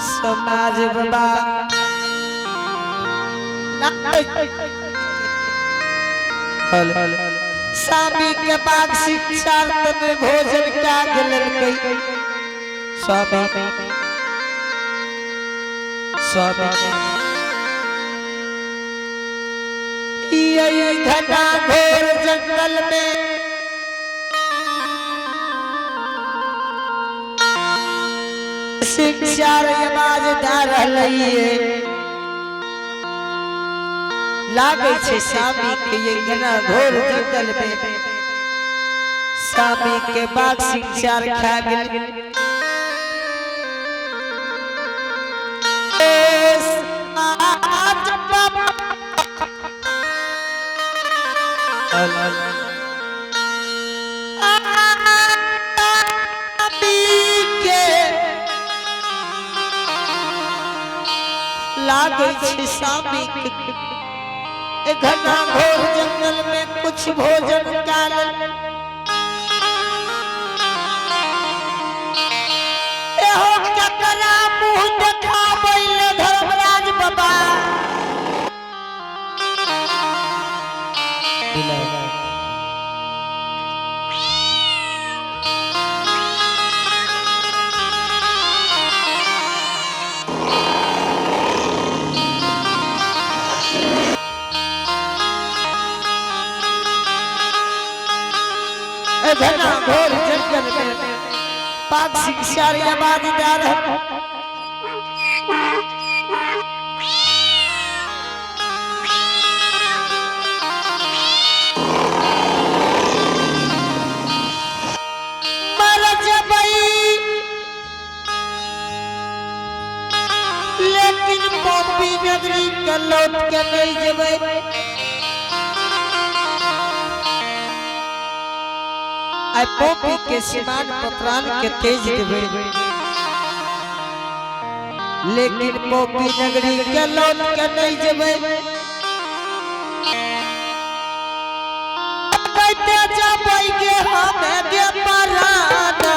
समाज बाबा स्वामी के बाग शिक्षा तने भोजन क्या गेलकै। स्वामी स्वामी ये घना घोर जंगल में शिक्षा आवाज दे रहलै। लागै छै स्वामी के ये घना घोर जंगल में स्वामी के बाग शिक्षा खा गेल। लागै छै स्वामी के घना घोर जंगल में कुछ भोजन काल एहो ककरा मुंह देखाबै ले धर्मराज बाबा। घना घोर जंगल में पाक शिक्षा आबाद दार मर जबई लेकिन पॉपी नगरी के लौट के नहीं जबई। आई पॉपी के सीमान पर प्राण के तेज देवे लेकिन पॉपी नगरी के लौट के नहीं जबे। कहते जबै के हमें दे पराना।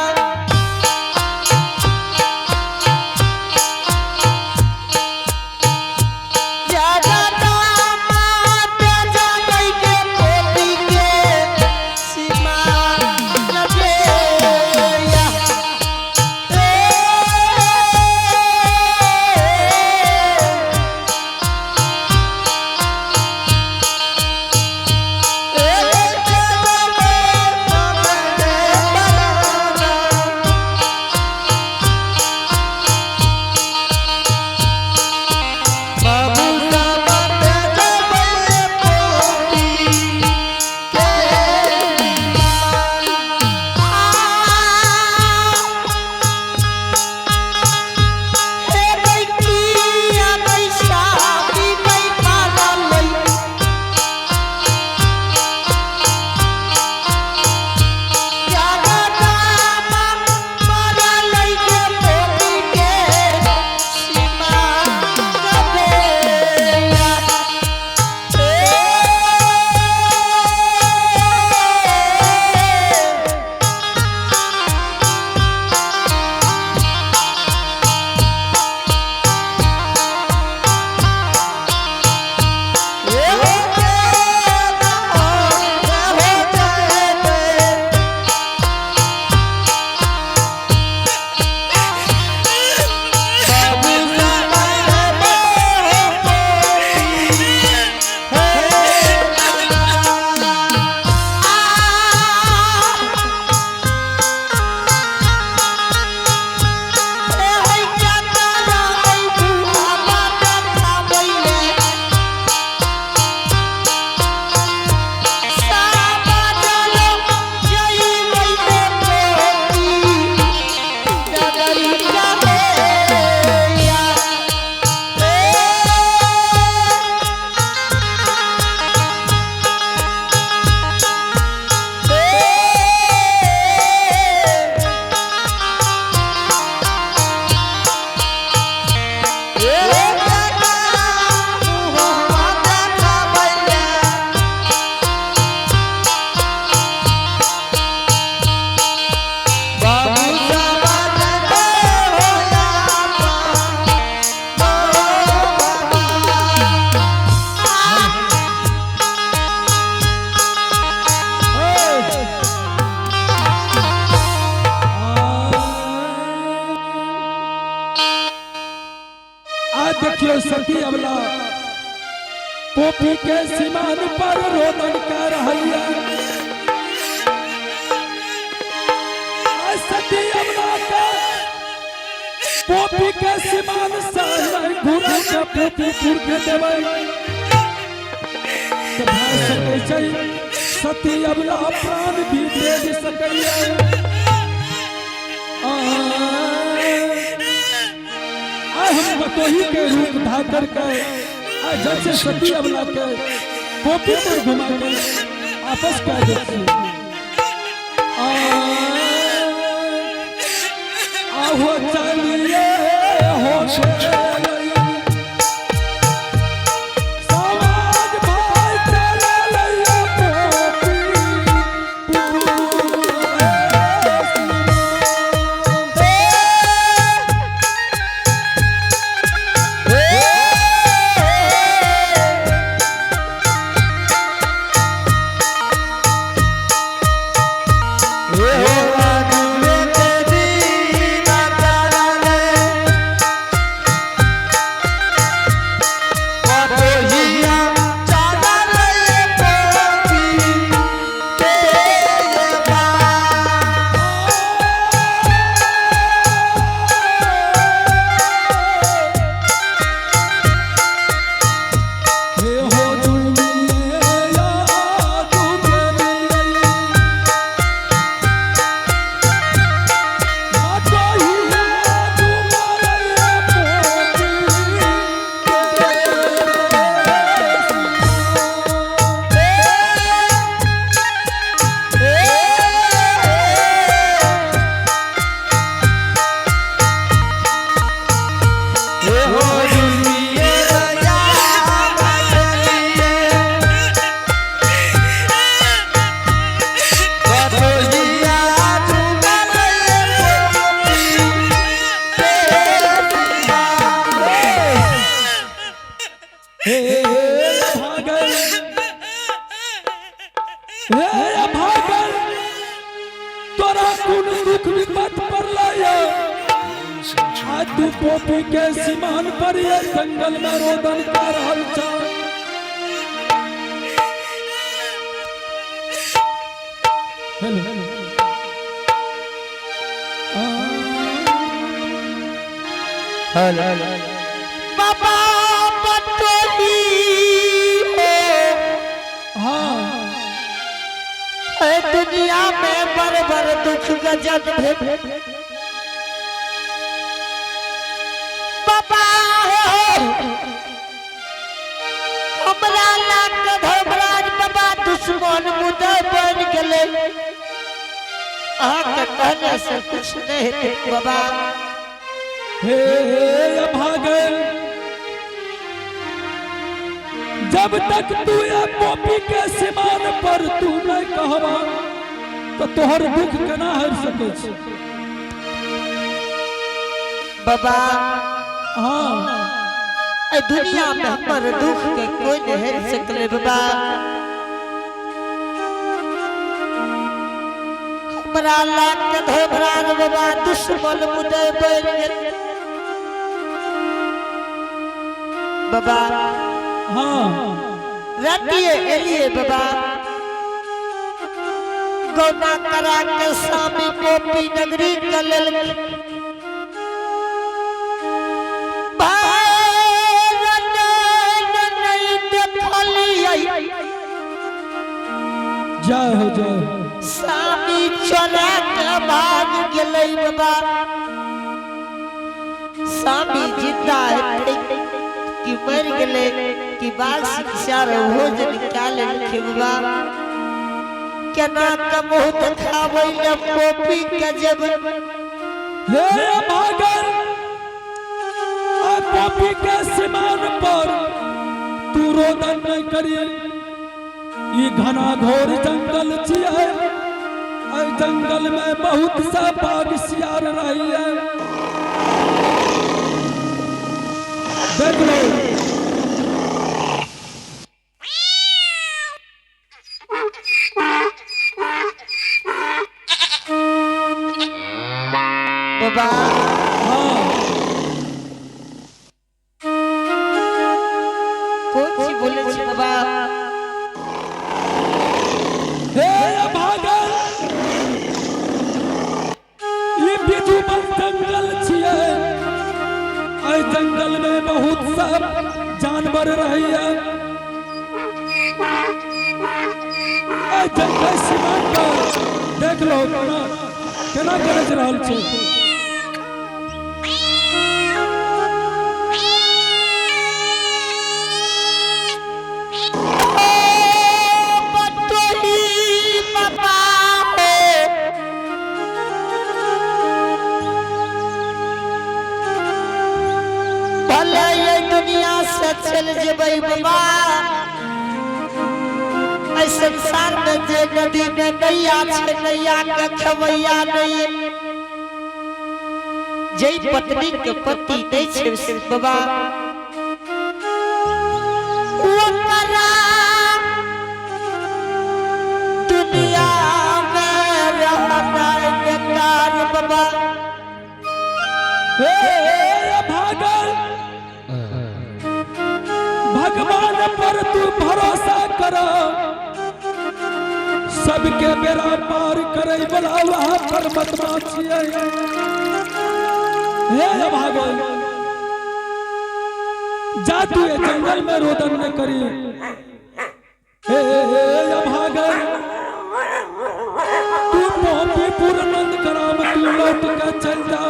देखियो सती अबला पोपी के सीमान पर रोदन कर रहलिया। आज सती अबला के पोपी के सीमान से घुरा के पोपी पुर के देबै तऽ भए सकै छै सती अबला प्राण भी दे सकैया। आय हम बतोही के रूप धा करके आय जब से सती अबला के पोपी पर घुमा के आपस कर देती। आहो चलिए हो समाज भाई चललिए पोपी। हे हो दुनिया दुनिया बतोहिया दुमारैया पोपी। हे भागल, हे भागल, तोरा कोन दुख विपत पड़लै? आज तू पोपी के सीमान पर ये जंगल में रोदन कर रहल छ। हेलो बाबा बटोही हो, हाँ। ए दुनिया में बर बर दुख गजब भेल। बाबा हो, हमरा लाग के धर्मराज बाबा दुश्मन मुदय बन गेले। अहाँके कहने से कुछ नहीं हेतै बाबा। हे भागल, जब तक तू ये पोपी के सीमान पर तू नहीं कहबा तो तोहर दुख केना हर सकै छै? बाबा, हाँ। ए दुनिया में हमर दुख के कोई नहीं हेर सकले बाबा। हमरा लाग के धोबराज बाबा दुश्मन मुदय बन गेल बाबा। हाँ। रातिए एलिए बाबा, गौना करा के स्वामी गोपी नगरी के लेल नहीं देखलियै। जय हो, जय हो। स्वामी चोरा के भाग गेलै बाबा। स्वामी जिंदा हेतै कि मरि गेलै कि बाल शिक्षा रहो जे निकाल लेलखिन बाबा। केना के मुँह देखाबै ले पोपी के जेब? हे भागल, आ पोपी के सीमान पर तू रोदन नहीं करी। ई घना घोर जंगल छियै, एहि जंगल में बहुत सा बाघ सियार रही है। देख लो। बाबा। हाँ। एहि जंगल में बहुत सब जानवर रहैया। एहि जंगल सीमान पर देख लो केना केना गरज रहल छै। बटोही बाबा हो, भले ये दुनिया से चल जेबै बाबा, एहि संसार में जे नदी में नैया छै, नैया के खेवैया नहीं, जे पत्नी के पति नहीं छै बाबा, ओकरा दुनिया में रहना बेकार बाबा। हे भागल, भगवान पर तू भरोसा कर, सबके बेड़ा पार करे वाला वह परमात्मा छियै। हे भागल, जा तू ये जंगल में रोदन न करी। हे भागल, तू पहुंचीपुर नंद ग्राम तू लौट के चल जा,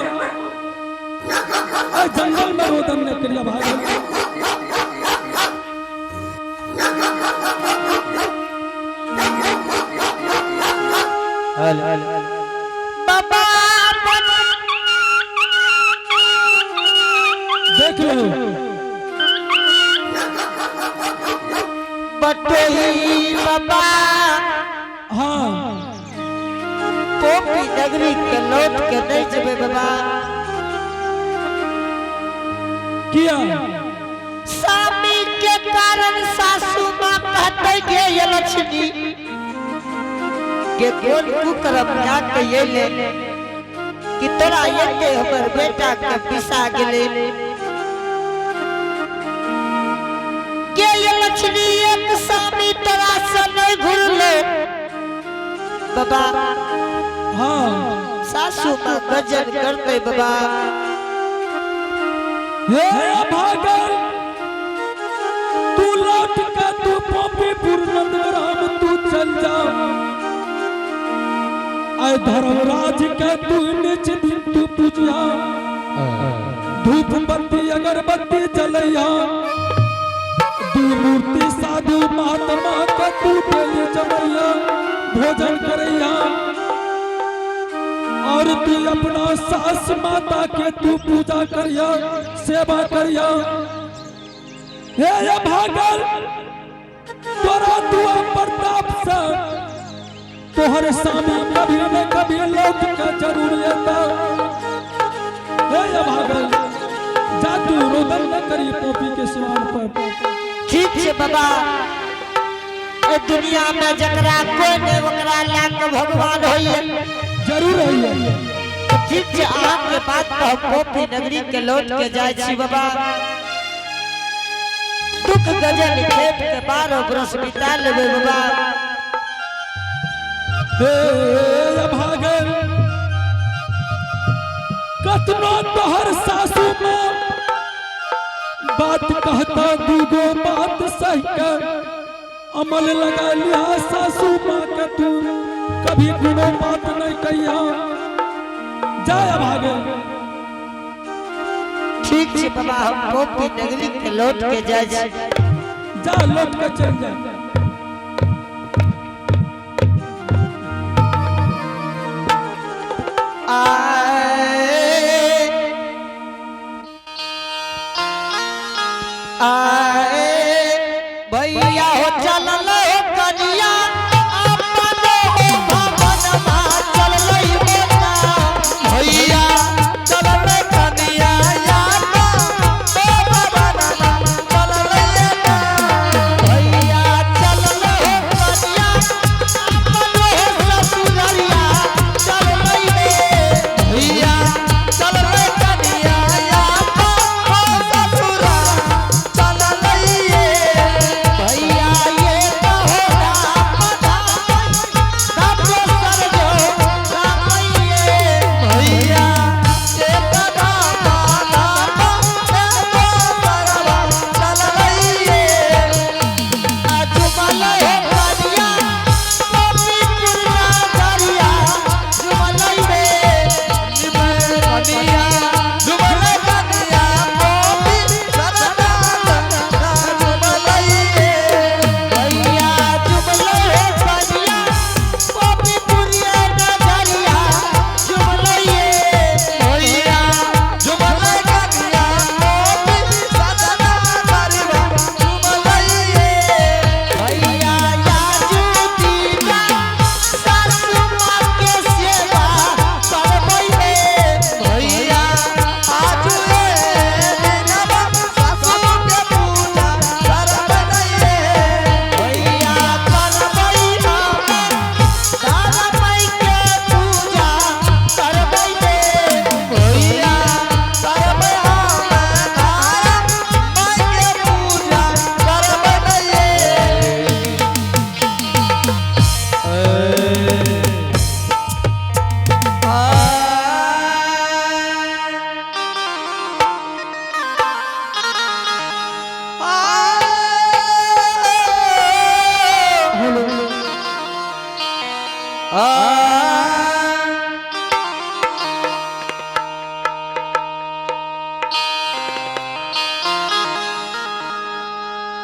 ए जंगल में रोदन न करिया भागल। बाबा देख लो बटोही बाबा, हाँ, पोपी नगरी के लौट के नहीं जेबै बाबा। किया? स्वामी के कारण सासू माँ कहते गे ये लक्ष्मी के कोन कुकरम जा के ये ले कि तोरा एते हमर बेटा के पिसा गेले। के ये लक्ष्मी एक स्वामी तोरा से नहीं घुरले बाबा। हाँ, सासू माँ गजन करते बाबा। हे भागल, तू लौट के तू पॉपीपुर नंदग्राम तू चल जा, आय धर्मराज के तू निज दिन तू पूजिया, धूप बत्ती अगरबत्ती जलैया, दू मूर्ति साधु महात्मा के तू डेली जमैया, भोजन करैया, और तू अपना सास माता के तू पूजा करिया, सेवा करिया। हे ये भागल, तोरा दुआ प्रताप से तोहर स्वामी कभी न कभी लौट के जरूर एता। हे ये भागल, जा तू रोदन न करी पोपी के सिवान पर। ठीक छै बाबा, ए दुनिया में जकरा कोई नहीं ओकरा ला के भगवान होइए। जरूर होइए। ठीक छै, अहाँके बात पर हम पोपी नगरी के लौट के जाइ छी बाबा। दुख गजन खेत के 12 बरस बिता लेबै बाबा। हे भागल, कतनो तोहर सासू माँ बात कहता, दूगो बात सही के अमल लगा लिया सासू माँ के, तू कभी कोनो बात नहीं कहिया। जाय भागल। ठीक छै बाबा, हम पोपी नगरी के लौट के जाइ छी। जा, लौट के चल जा। आए आए भैया हो चलल हो कनिया अपन हो भवनमा चललै बेटा। भैया चलल कनिया याना ओ भवनमा चलल ना। भैया चलल हो कनिया अपन हो ससुररिया चललै रे। भैया चलल कनिया याना ओ ससुरा चलल ये। भैया ये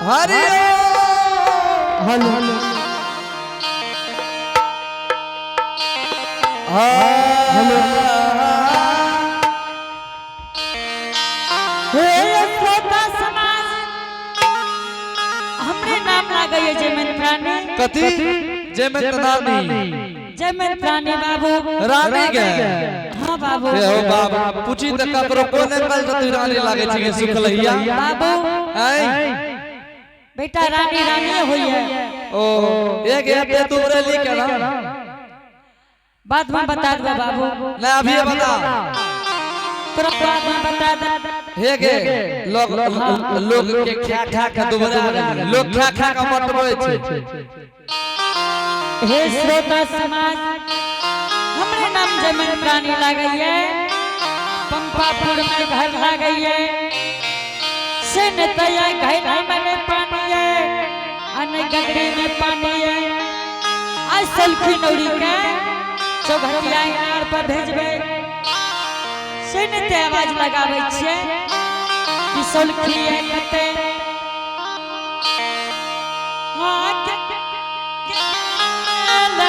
हरि हेलो हेलो हेलो। हे श्रोता समाज, हमरे नाम लागैए जयमन प्राणी। कथी जयमंत रानी? जयमन प्राणी बाबू। रानी के? हाँ बाबू। हे हो बाबू, पूछी त ककरो कोने कल तू रानी लागे छी के सुखलहिया। बाबू। ऐ। बेटा, रानी रानी होइए। ओ एक हेते तू रली के ना। बाद में बता दो बाबू। ना, अभी ये बता। तोरा बाद में बता दे। हे गे, लोग लोग के खा खा के दुबरा गेल, लोग खा खा के मटबै छै। हे श्रोता समाज, हमरे नाम जयमन प्राणी लागैए, पंपापुर में घर लागैए, से न तया घैला में पानी है आ नहीं गगरी में पानी है। आज सलखी नौरी के चौघटिया इनार पर भेजबै, से न ते आवाज लगाबै छियै कि सलखी है कते। हाँ, ज्ञान भाई।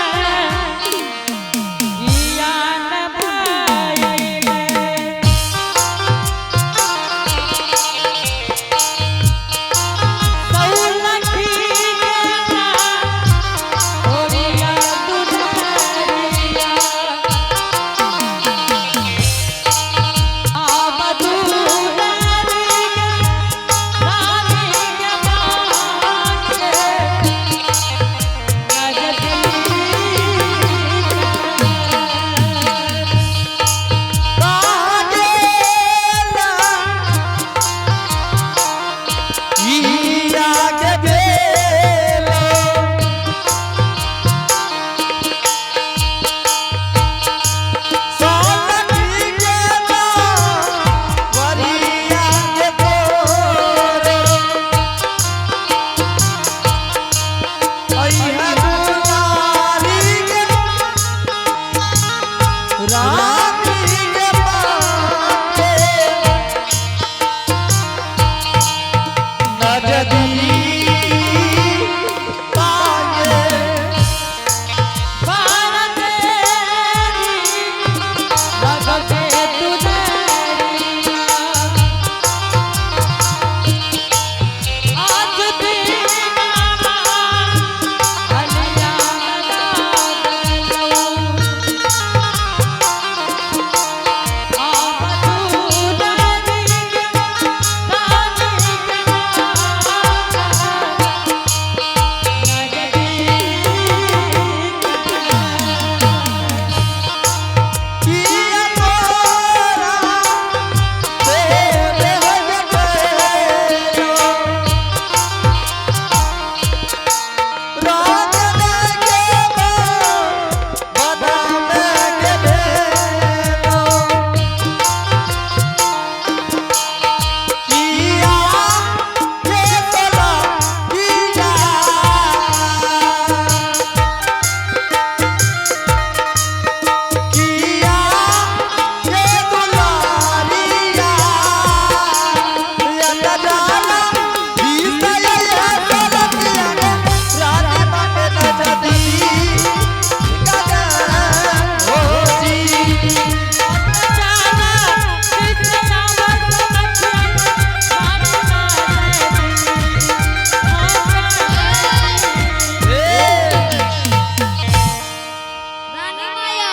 Rani Maya.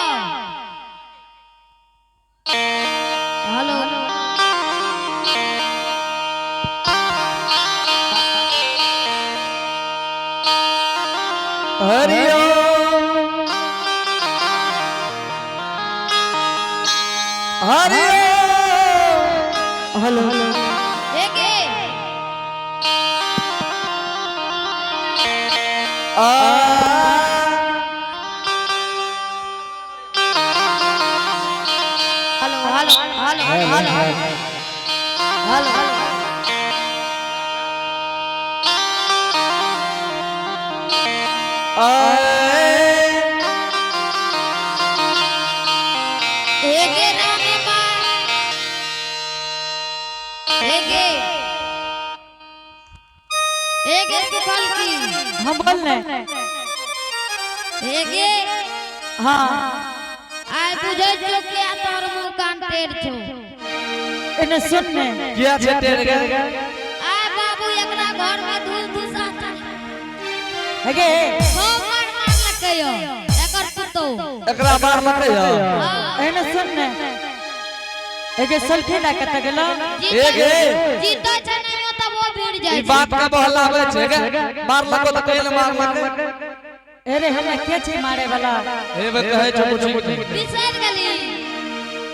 Hello. Hari Om, Hari Om. Hello hello. एक एक। आ hello hello hello hello hello. आ एक रानी माया। एक। हम बोल ने। हे गे। हाँ। आइ बुझै छौ के तोहर मुँह कान टेढ़ छौ। एने सुन ने। किया छै टेढ़ गे? आइ बाबू एकरा घर में धूल धूसा चल। हे गे। खूब मार मारलकै यौ एकर पुतोहु। एकरा मारलकै यौ? हाँ। एने सुन ने, हे गे, सल्फी ला कत गेलो? ए गे। जीतै छै नहि तब ओ भिड़ जाइ ई छै। बात के बहलाबै छै गे। मारलको तऽ कहिल मारलकै। अरे हमरा के छै मारे वाला? हे बे, कहै छौ कुछ नहीं। बिसरि गेली।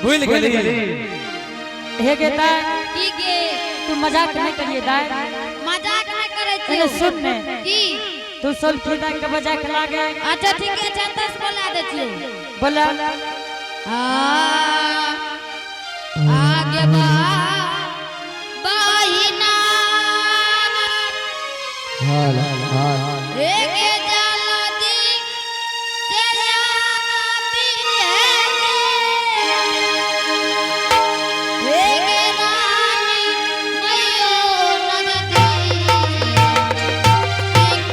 भूल गेली। हे गे दाय। की गे? तू मजाक नहीं करिए दाय। मजाक नहि करै एने छियौ। सुन ने। की? तू सल्फी दा के मजाक लागे। अच्छा, ठीके छै, 10 बोला दै छियौ। बोला। आ आगे बा बहिना एक जलदी तेरा एक रानी मयो नगदी एक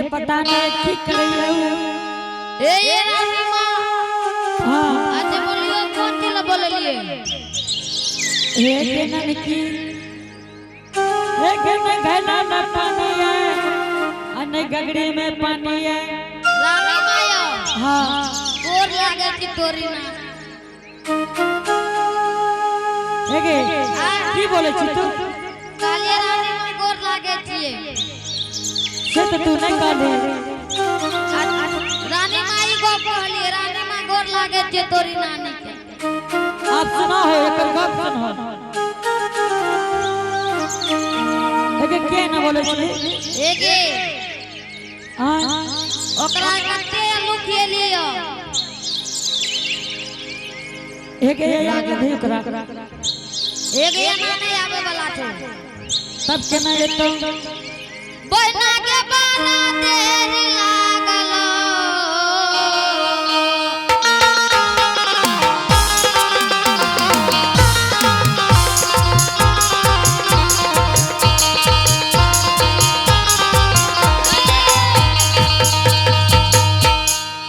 हे के पता नहीं की करैया ए ये रानी माँ। हाँ। अच्छा बोलियो, कौन चीज ला बोललिए? हे के ननकी, हे के न घना में पानी है अने गगरी में पानी है। रानी माया। हाँ। गोर लागे छी तोरी ना। हे गे, की बोले छी तू? कहलिए रानी माँ गोर लागे छिए। से तो तू नहीं कहली। रानी माई को कहलिए रानी माँ गोर लागे छिए तोरी नानी के। आप सुना हो एकर गप सुनो। हे गे, के ना बोले छी? हे गे। हाँ। ओकरा कते आलू खिएलिए? हे गे, ये आगे भी ओकरा। हे गे, एना नहीं आवे वाला छै। तब केना एतौ? बहना के बड़ा देर लागल।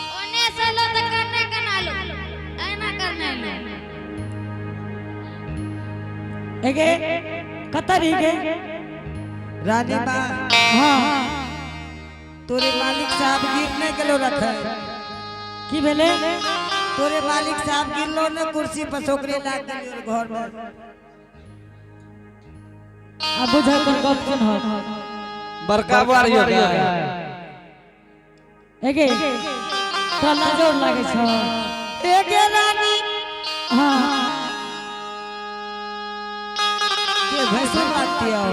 ओने से लो तऽ करने केना लो, एना करने लो। हे गे, कतऽ रही गे? रानी माँ। हाँ। तोरे मालिक साहब गिर नहीं गेलो रखे। की भेलै? तोरे मालिक साहब गिरलो ने कुर्सी पर, सोकरे लाग गेलियो घर में। आ बुझा कर गप सुनो। बड़का बार यो गे। हे गे, तोरा लाजो लागै छौ? ए गे रानी। हाँ। के भैंसुर लागती हो?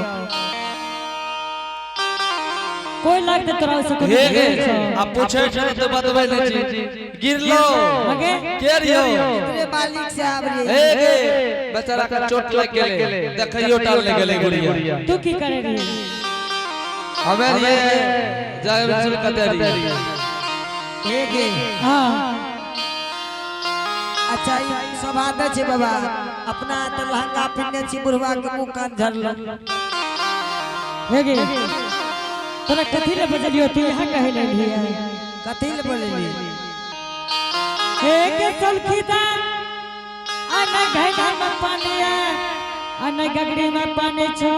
कोई लागते तोरा ओइसे कोनो हे गे, छौ? आ पूछे छै तऽ बतबै नै छी। गिरलो। आगे? के रियो? तोरे मालिक साहब रे। हे गे, बेचारा के चोट लग गेलै, देखैयो टाल ले गेलै गुड़िया। तू की करे रही? हमे रहिए जाय सुन कते रहिए। ए गे। हाँ। अच्छा, ई शोभा दै छै बाबा? अपना तऽ लहंगा पिन्हने छी, बुढ़वा के मुँह कान झरल। हे गे, तोरा कथी ले बजलियो? तू यहाँ कहे ले रही? कथी ले बोलली? हे के सलखी दान, अने घैला में पानी है अने गगरी में पानी छो,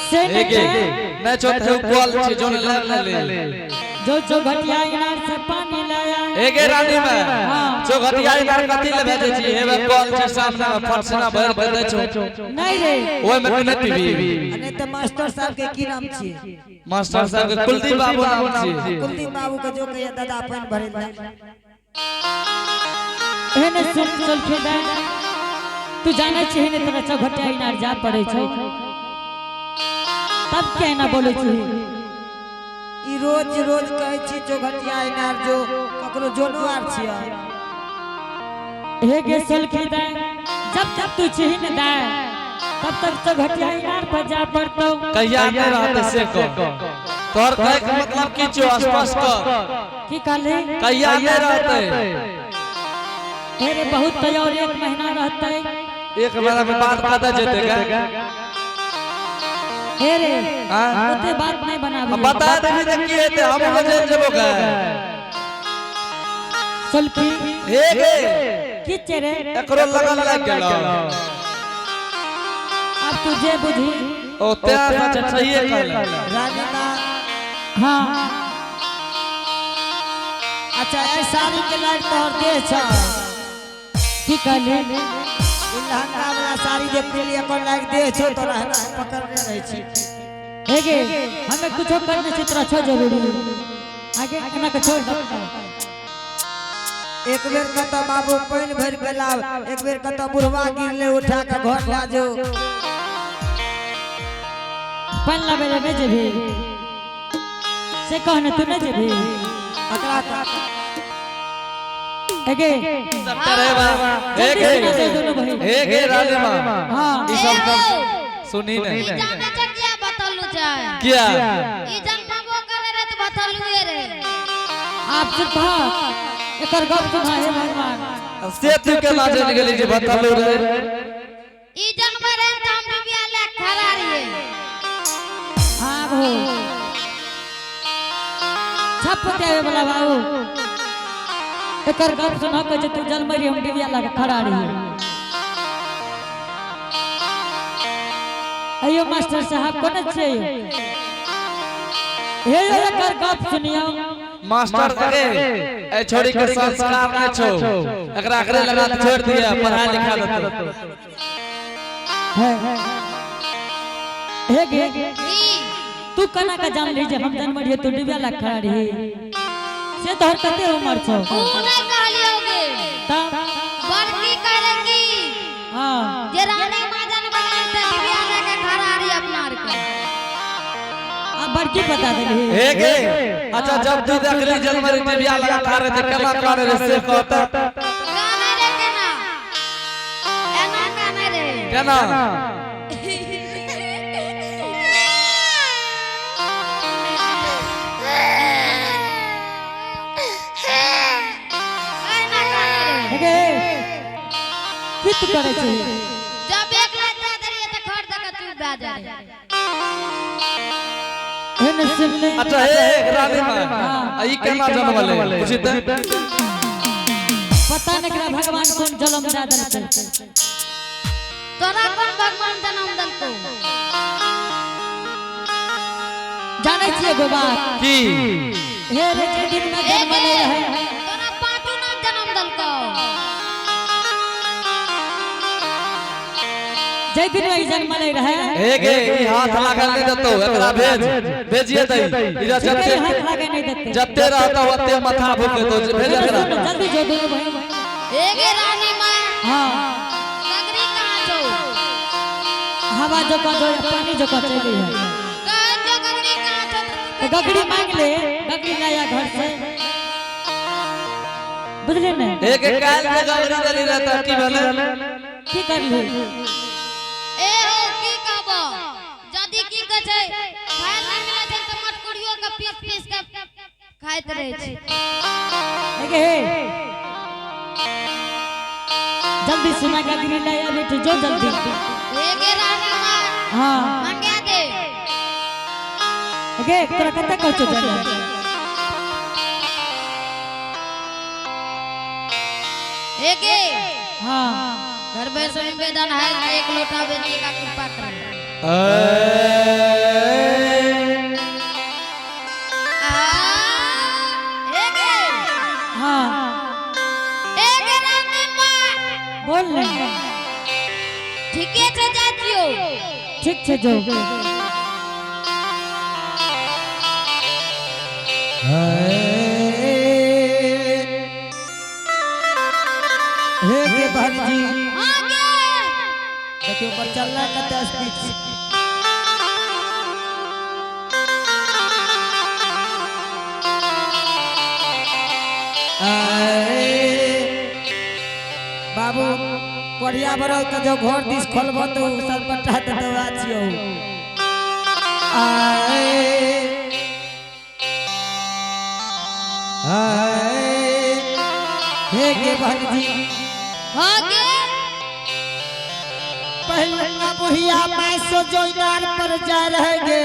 से हे गे, नहीं। नै छो तऽ कॉल छै जोन ले ले। जो जो घटिया इनार से पानी लाया। हे गे रानी में, हाँ। जो घटिया इनार कथी ले भेजै छी? हेबे कॉल छै सामने में, फटसना भरि के दै छौ। नहीं रे। ओइ में तू नै पीबी। आ नहीं तऽ मास्टर साहब के की नाम छियै? मास्टर साहब के कुलदीप बाबू नाम छियै। कुलदीप बाबू के जो कहिया दादा पानि भरे ला। एहने सुन सलखी दान, तू जानै छी ने तोरा चौघटिया इनार जा पड़े छौ, तब के ना बोलै छी? ई रोज रोज कहै छी चौघटिया इनार जो, ककरो जोनो आर छियै? हे गे सलखी दान, जब जब तू छिहिन दाय तब तक चौघटिया इनार पर जा पड़तौ। कहिया नहि रहतै से कह। तोहर कहै के मतलब की छौ, स्पष्ट कर। की कहली? कहिया नहि रहतै? अरे बहुत तैयार, एक महीना रहतै। एक महीना में बात कतऽ जेतै गे? हे रे। हाँ? ओते बात नहीं बनाबी। अब बता देबी तऽ की हेतै? हमहूँ जानि जेबो गे। सलखी। हे गे। की चेरे? एकरो लगन लागि गेलौ। अब तू जे बुझी। ओ तें अच्छा, सहिए कहले। रानी माँ। हाँ। अच्छा, एहि साड़ी के लायक तोहर देह छौ? की कहली? ई लहंगा वाला साड़ी जे पिन्हली, एकर लायक देह छौ तोरा? एना पकड़ने रहै छी। हे गे, हमें कुछो करने से तोरा छो जरूरी? आगे एना के छोड़ दे। एक बेर कतऽ बाबू पानि भरि के लाव, एक बेर कतऽ बुढ़वा गिरले, उठा के घर ला जो। पानि लाबे ले नहीं जेबही? से कह ने, तू नहीं जेबही? अकरा एगे। सबटा रे बा। हे जल्दी गे। सुना दे दोनों बहिन। हे गे रानी माँ। हाँ। ई सब सब सुनी ने। ई जाने छै किया बतलू छै? किया? ई जनमबो करे रहे तऽ बतलुए रहे। आप चुप भा, एकर गप सुना। हे भगवान। से तू केना जानि गेली जे बतलू रे? ई जनमे रहे तऽ हम डिबिया लए के खड़ा रहियै। हाँ हो। सब पुते आवे वाला बाबू एकर गप सुना के जे तू जल मरी हम डिबिया लगा खड़ा रही। अयो मास्टर साहब कोन छे हे यो एकर गप सुनियो। मास्टर के ए छोरी के संस्कार नै छौ, एकरा एकरे लगा के छोड़ दिया, पढ़ा लिखा देतौ। हे गे तू कना का जान ली जे हम जन्म रहिए तू डिबिया लगा खड़ा रही से तोहर कते उम्र छौ? ऊ नहीं कहलियो गे। तब बड़की कहले की हां जे रानी माँ जन्म रही त डिबिया लगा खड़ा रही अपना आर के। अब बड़की बता देली। हे गे अच्छा जब तू देखली जन्म रे डिबिया लगा खा रहे थे केना खा रहे से कहता? काने रे केना एना काने रे केना? एना काने रे। हे गे की तू करे छी? जब एक लाख दे देलियै त घर दऽ के चुप भए जाइ। हे न सुनले। अच्छा हे हे रानी माँ आ ई केना जन्मले पूछी त? पता नहीं एकरा भगवान कोन जन्म दे देलकै। तोरा कोन भगवान जन्म देलकौ? जानै छियै एगो बात? की? हे रे जे दिन में जन्म ले रहे तोरा पाँचो नाम जन्म देलकौ। जे दिन में ई जन्म ले रहे हे गे ई हाथ लागल नहीं देतौ, एकरा भेज भेजिए दई ई जते जते हाथ लागे नहीं देते। जते रहतौ ओते माथा भुकेतौ, भेज एकरा। सुनो, जल्दी जो दोनों भाई। एगे रानी माँ हाँ सगरी कहाँ छौ? हवा जो का जो पानी जो का चली है। कहै छौ गगरी कहाँ छौ? तो गगरी मांग ले, गगरी लाया घर से, बुझले ने? हे गे काल के गगरी देली रहता की भेलै? की कर ली? ए हो की कहबो जदि की कहै छै खाय नहि मिलै छै तऽ मटकुरियो के पीस पीस के खाइत रहै छै। हे गे, हे जल्दी सुना गगरी लाया बेटी जो जल्दी। एगे रानी माँ हाँ मंगा दे। गे तोरा कते कहै छौ जल्दी? एगे हाँ घर में स्वामी वेदन है एक लोटा बेटी का कृपा कर। एगे हाँ एगे रानी माँ बोल ने। ठीके छै जाइ छियौ। ठीक छै जो। हे के भाईजी हाँ गे देखियो ऊपर चलना कते स्पीड से। आए, बाबू कोरिया बरो के जो घर दिस खोलबो तो सलपट्टा ते दवा छियो। आए आए हे के भाईजी हाँ गे पहले बुढ़िया मैं सो जोइनार पर जा रहे गे।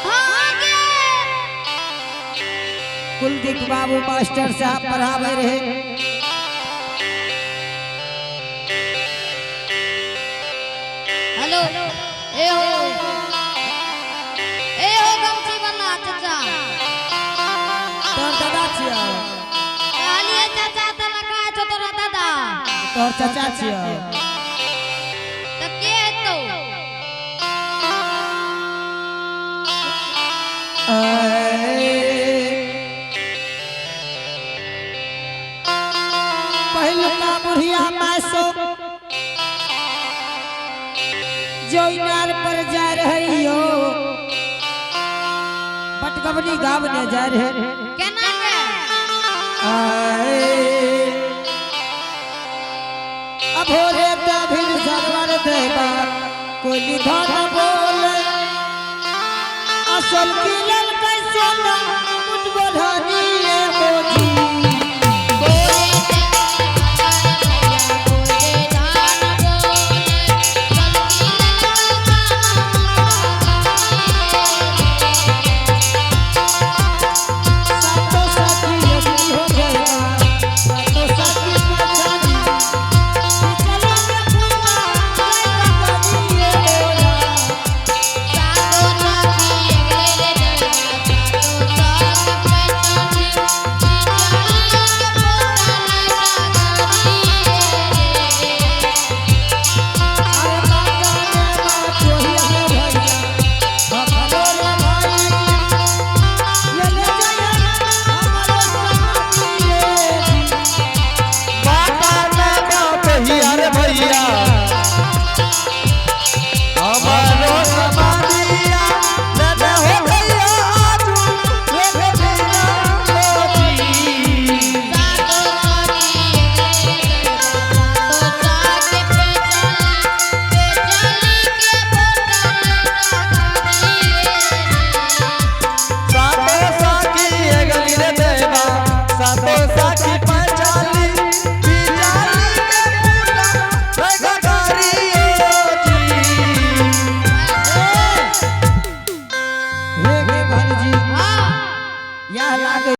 हाँ गे कुलदीप बाबू मास्टर साहब पढ़ावे रहे। हेलो ए हो गमछी वाला चाचा। तोहर दादा छियो? कहलिए चाचा त लगा छौ तोरा दादा। तोहर चाचा छियो? त के हेतौ? पहिलका बुढ़िया मैं सो जोइनार पर जा रही हो, बटगबनी गावने जा रहे। केना के? आए अब रे तभिर सरवर देवा कोली धन बोले असल की लल कैसे ना।